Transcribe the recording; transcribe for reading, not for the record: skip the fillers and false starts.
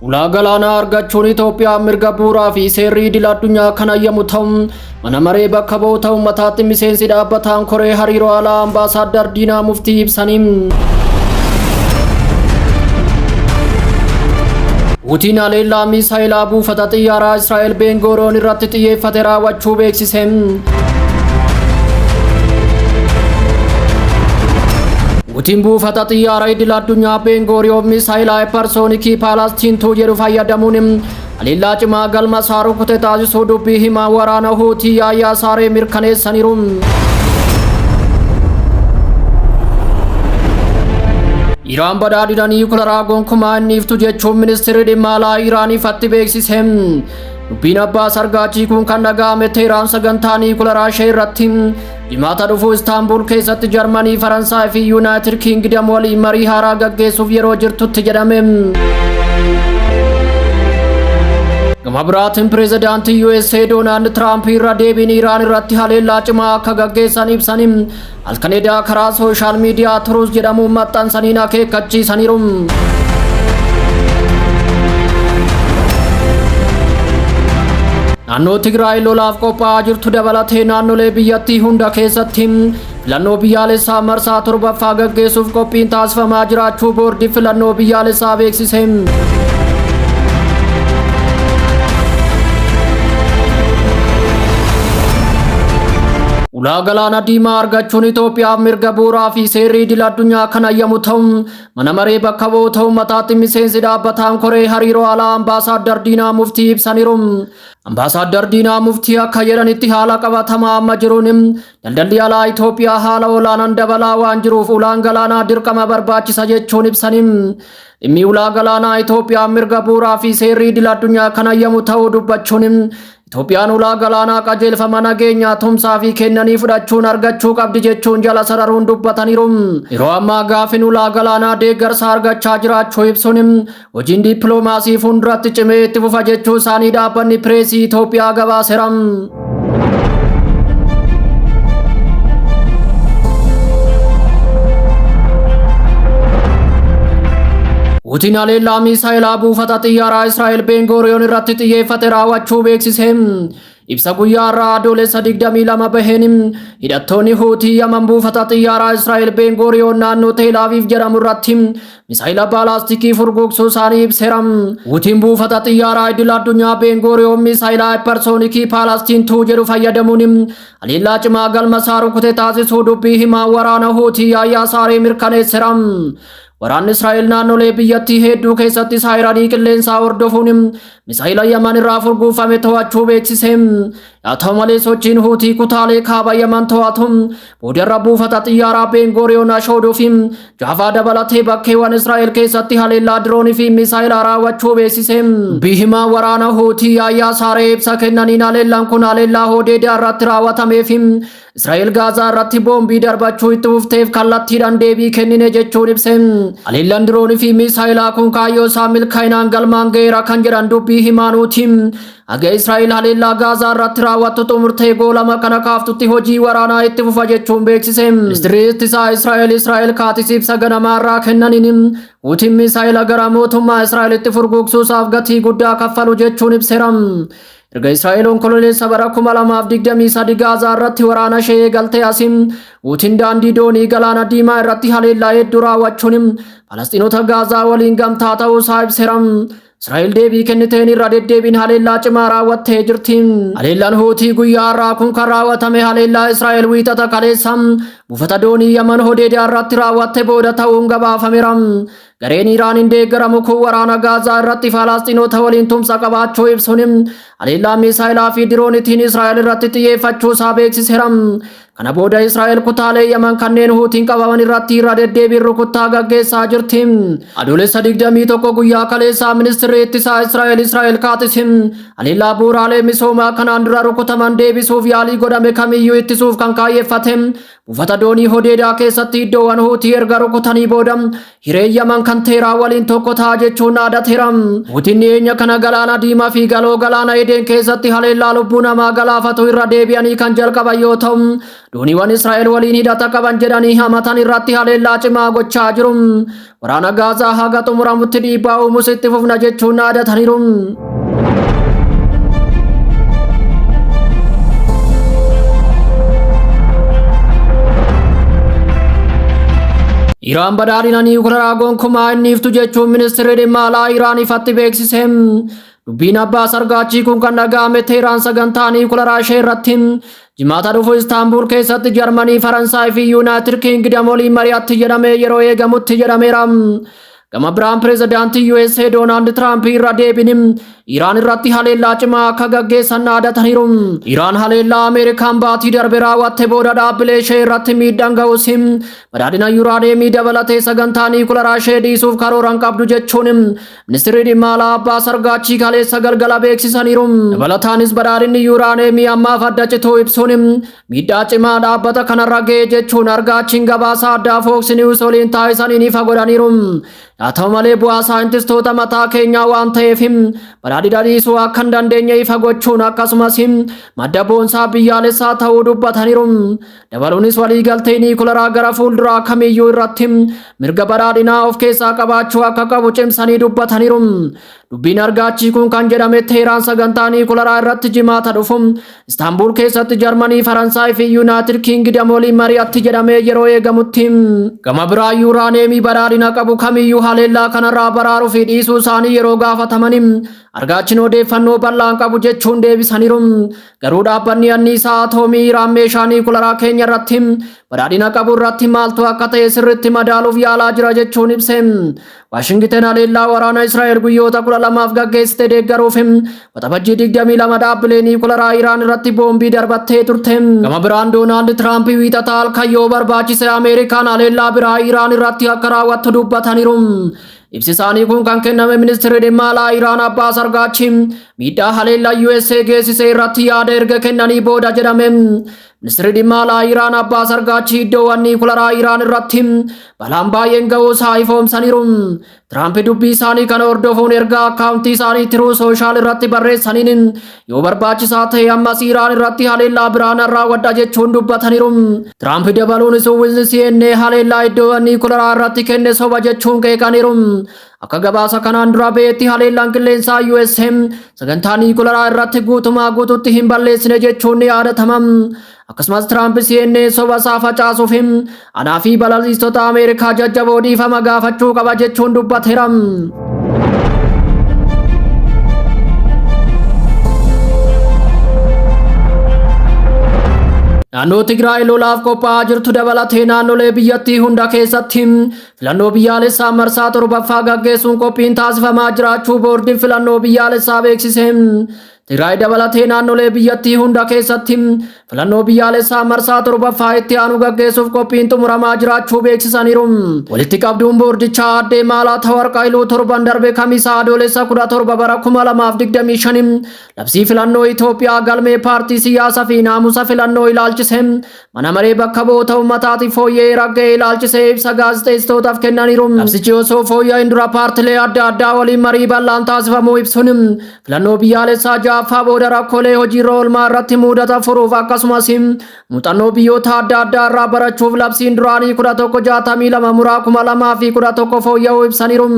Ulaa galaanaa argachuun Itoophiyaan mirga bu'uuraa fi seerri idil addunyaa kan hayyamu ta'uun mana maree bakka bu'oota uummataatti miseensi dhaabbataan koree hariiroo alaa Ambaasaaddar Diinaa Muftii ibsanii. Huutiin haleellaa miisaayilaa buufata xiyyaaraa Israa'el Beengooroon irratti xiyyeeffate raawwachuu beeksise. Huutiin buufata xiyyaara idil addunyaa Beengooriyoon miisaayilaa hypersoonikii Paalastiin 2 jedhu fayyadamuun haleellaa cimaa galma isaa rukute taasisuu dubbii himaa waraana Huutii Yaayyaa Saaree mirkaneessaniiru. Iraan badhaadhina niwukilaraa gonkumaa hin dhiiftu jechuun ministeerri dhimma alaa Iraan ifatti beeksise. Dubbiin Abbaas Argaachii kun kan dhaga'ame Teheraan sagantaa niwukilaraa ishee irratti Jimaata dhufu Istaanbul keessatti Jarmanii, Faransaay fi Yuunaayitid Kiingidam waliin marii haaraa gaggeessuuf yeroo jirtutti jedhame. Gama biraatiin pireezidaantii USA Doonaald Tiraamp irra deebiin Iraan irratti haleellaa cimaa akka gaggeessan ibsanii halkan edaa karaa sooshaal miidiyaa Truth jedhamuun maxxansaniin akeekkachiisaniiru. Naannoo Tigraay lolaaf qophaa'aa jirtu dabalatee naannolee biyyattii hunda keessatti filannoo biyyaalessaa marsaa torbaffaa gaggeessuuf qophiin taasifamaa jiraachuu boordii filannoo biyyaalessaa beeksise. Ulaa galaana diimaa argachuun Itoophiyaaf mirga bu'uuraa fi seerri idil addunyaa kan hayyamu ta'uun mana maree bakka bu'oota uummataatti miseensi dhaabbataan koree hariiroo alaa Ambaasaaddar Diinaa Muftii ibsaniiru. Ambaasaaddar Diinaa Muftii akka jedhanitti haala qabatamaa amma jiruun daldalli alaa Itoophiyaa haala olaanaan dabalaa waan jiruuf ulaan galaanaa dirqama barbaachisa jechuun ibsanii. Dhimmi ulaa galaanaa Itoophiyaa mirga bu'uuraa fi seerri idil addunyaa kan hayyamu ta'uu dubbachuun Itoophiyaan ulaa galaanaa qajeelfama nageenyaa tumsaa fi kennanii fudhachuun argachuu qabdi jechuun jala sararuun dubbataniiru. Yeroo ammaa gaafin ulaa galaanaa deeggarsa argachaa jiraachuu ibsuun hojiin dippiloomaasii fuulduratti cimee itti fufa jechuu isaanii dhaabbanni pireesii Itoophiyaa gabaaseera. Huutiin haleellaa miisaayilaa buufata xiyyaaraa Israa'el Beengooriyoon irratti xiyyeeffate raawwachuu beeksise. Ibsa guyyaa har'aa Adoolessa 22 baheen hidhattoonni Huutii Yaman buufata xiyyaaraa Israa'el Beengooriyoon naannoo Teel Aviv jedhamu irratti misaayila baalaastikii furgugsuu isaanii ibseera. Huutiin buufata xiyyaaraa idil addunyaa Beengooriyoon misaayila hypersoonikii Paalastiin 2 jedhu fayyadamuun haleellaa cimaa galma isaa rukute taasisuu dubbii himaa waraana Huutii Yaayyaa Saaree mirkaneesseera. Waraanni Israa'el naannolee biyyattii hedduu keessatti saayiranii qilleensaa hordofuun misaayila Yaman irraa furguufame to'achuu beeksise. Haa ta'u malee sochiin Huutii kutaalee kaaba Yaman to'atu boodarra buufata xiyyaaraa Beengooriyoon Ashooduu fi Jaafaa dabalatee bakkeewwan Israa'el keessatti haleellaa diroonii fi misaayilaa raawwachuu beeksise. Bihimaa waraana Huutii Yaayyaa Saaree ibsa kennaniin haleellaan kun haleellaa Hodeedaa irratti raawwatamee fi Israa'el Gaazaa irratti boombii darbachuu itti fufteef kallattiidhaan deebii kennine jechuun ibse. Haleellaan diroonii fi misaayilaa kun kaayyoo isaa milkaa'inaan galmaan ga'eera kan jedhan dubbii himaanuuti. Haga Israa'el haleellaa Gaazaa irratti raawwattu xumurtee goolama kana kaaftutti hojii waraanaa itti fufa jechuun beeksise. Ministirri ittisaa Israa'el Israa'el Kaatis ibsa ganamaa irraa kennaniin Huutiin misaayila gara mootummaa Israa'elitti furguugsuusaaf gatii guddaa kaffalu jechuun ibseera. Erga Israa'el onkololeessa bara 2023 Gaazaa irratti waraana ishee eegaltee asiin Huutiin daandii doonii galaana diimaa irratti haleellaa hedduu raawwachuun Falasxiinota Gaazaa waliin gamtaa ta'uu isaa ibseera. Israa'el deebii kenniteen irra deddeebiin haleellaa cimaa raawwattee jirti. Haleellaan Huutii guyyaa har'aa kun kan raawwatame haleellaa Israa'el wiixata kaleessa buufata doonii Yaman Hodeedaa irratti raawwatte booda ta'uun gabaafameera. Gareen Iraaniin deeggaramu kun waraana Gaazaa irratti Falasxiinota waliin tumsa qabaachuu ibsuun haleellaa misaayilaa fi diroonitiin Israa'el irratti xiyyeeffachuu isaa beeksiseera. Kana booda Israa'el kutaalee Yaman kanneen Huutiin qabaman irratti irra deddeebiin rukuttaa gaggeessaa jirti. Adoolessa 21 guyyaa kaleessaa ministirri ittisaa Israa'el Israa'el Kaatis haleellaa bu'uuraalee misoomaa kanaan dura rukutaman deebisuuf yaalii godhame kamiyyuu ittisuuf kan kaayyeffate buufata Buufata doonii Hodeedaa keessatti iddoowwan Huutii erga rukutanii booda hiree Yaman kan Teeraan waliin tokko ta'a jechuun dhaadateera. Huutiin dhiyeenya kana Galaana Diimaa fi Galoo Galaana Edeen keessatti haleellaa lubbuu namaa galaafatu irra deebi'anii kan jalqaban yoo ta'u, dooniiwwan Israa'el waliin hidhata qaban jedhanii hamatan irratti haleellaa cimaa gochaa jiru. Waraana Gaazaa haga xumuramutti dhiibbaa uumuus itti fufna jechuun dhaadataniiru. Iraan badhaadhina niwukilaraa gonkumaa hin dhiiftu jechuun ministeerri dhimma alaa Iraan ifatti beeksise. Dubbiin Abbaas Argaachii kun kan dhaga'ame Teeraan sagantaa niwukilaraa ishee irratti Jimaata dhufu Istaanbul keessatti Jarmanii, Faransaay fi Yuunaayitid Kiingidam waliin mari'atti jedhamee yeroo eegamutti jedhameera. Gama biraan pirezidaantii USA Doonaald Tiraamp irra deebiin Iraan irratti haleellaa cimaa akka gaggeessan dhaadataniiru. Iraan haleellaa Ameerikaan baatii darbe raawwatte booda dhaabbilee ishee irratti miidhaan ga'us badhaadhina yuuraaneemii dabalatee sagantaa niwukilaraa ishee dhiisuuf karoora hin qabdu jechuun Ministirri dhimma alaa Abbaas Argaachii kaleessa galgala beeksisaniiru. Dabalataanis badhaadhinni yuuraaneemii ammaaf adda cituu ibsuun miidhaa cimaa dhaabbata kanarra ga'e jechuun Argaachiin gabaasa addaa Fox News waliin taasisaniin ifa godhaniiru. Haa ta'u malee bu'aa saayintistoota mataa keenyaa waan ta'eef badhaadhina dhiisuu akka hin dandeenye ifa gochuun akkasumas madda boonsaa biyyaalessaa ta'uu dubbataniiru. Dabaluunis waliigaltee niikularaa gara fuulduraa kamiyyuu irratti mirga badhaadhinaa of keessaa qabaachuu akka qabu cimsanii dubbataniiru. Dubbiin Argaachii kun kan jedhame Teheraan sagantaa niikularaa irratti Jimaata dhufu Istaanbul keessatti Jarmanii, Faransaay fi Yuunaayitid Kiingidam waliin mari'atti jedhamee yeroo eegamutti. Gama biraa yuuraaneemii badhaadhina qabu kamiyyuu haleellaa kanarraa baraaruu fi dhiisuu isaanii yeroo gaafatamani Argaachiin odeeffannoo bal'aan qabu jechuun deebisaniiru. Garuu dhaabbanni anniisaa atoomii Iraan meeshaa niikularaa keenya irratti badhaadhina qabu irratti maaltu akka ta'e sirriitti madaaluuf yaalaa jira jechuun ibse. Waashingiten haleellaa waraana Israa'el guyyoota 12f gaggeessite deeggaruuf Waxabajjii 22 dhaabbilee niikularaa Iraan irratti boombii darbattee turte. Gama biraan Doonaald Tiraamp Wiixata halkan yoo barbaachise Ameerikaan haleellaa biraa Iraan irratti akka raawwattu dubbataniiru. Ibsi isaanii kun kan kenname ministeerri dhimma alaa Iraan Abbaas Argaachi miidhaa haleellaa USA geessise irratti yaada erga kennanii booda jedhame. Ministeerri dhimma alaa Iraan Abbaas Argaachi iddoowwan niikularaa Iraan irratti balaan baay'een ga'uu isaa ifoomsaniiru. Tiraamp dubbii isaanii kana hordofuun ergaa akkaawuntii isaanii Tiruu Sooshaal irratti barreessaniin yoo barbaachisaa ta'e ammas Iraan irratti haleellaa biraa nan raawwadha jechuun dubbataniiru. Tiraamp dabaluunis uwwisni CNN haleellaa iddoowwan niikularaa irratti kenne soba jechuun qeeqaniiru. Akka gabaasa kanaan dura ba'etti haleellaan qilleensaa USA sagantaa niikularaa irratti guutumaa guututti hin balleessine jechuun ni yaadatama. Akkasumas Tiraamp CNN soba isaa facaasuuf anaa fi balaliistota Ameerikaa jajjaboo dhiifama gaafachuu qaba jechuun dubbateera. Naannoo Tigraay lolaaf qophaa'aa jirtu dabalatee naannolee biyyattii hunda keessatti filannoo biyyaalessaa marsaa torbaffaa gaggeessuun qophiin taasifamaa jiraachuu boordiin filannoo biyyaalessaa beeksise. Tigraay dabalatee naannolee biyyattii hunda keessatti filannoo biyyaalessaa marsaa torbaffaa itti aanu gaggeessuuf qophiin xumuramaa jiraachuu beeksisaniiru. Walitti qabduun boordichaa aaddee Maalaa Warqaayiluu torban darbe Kamisaa Adoolessa 17 bara 2025 labsii filannoo Itoophiyaa galmee paartii siyaasaa fi naamusa filannoo ilaalchise mana maree bakka bu'oota uummataatiif fooyya'ee ragga'e ilaalchisee ibsa gaazexeessitootaaf kennaniiru. Labsichi osoo fooyya'in dura paartilee adda addaa waliin marii bal'aan taasifamuu ibsuun filannoo biyyaalessaa ja'affaa booda rakkoolee hojiirra oolmaa irratti muudata furuuf akkasumas muuxannoo biyyoota adda addaa irraa barachuuf labsiin duraanii 1162 muraa 2011 fooyya'uu ibsaniiru.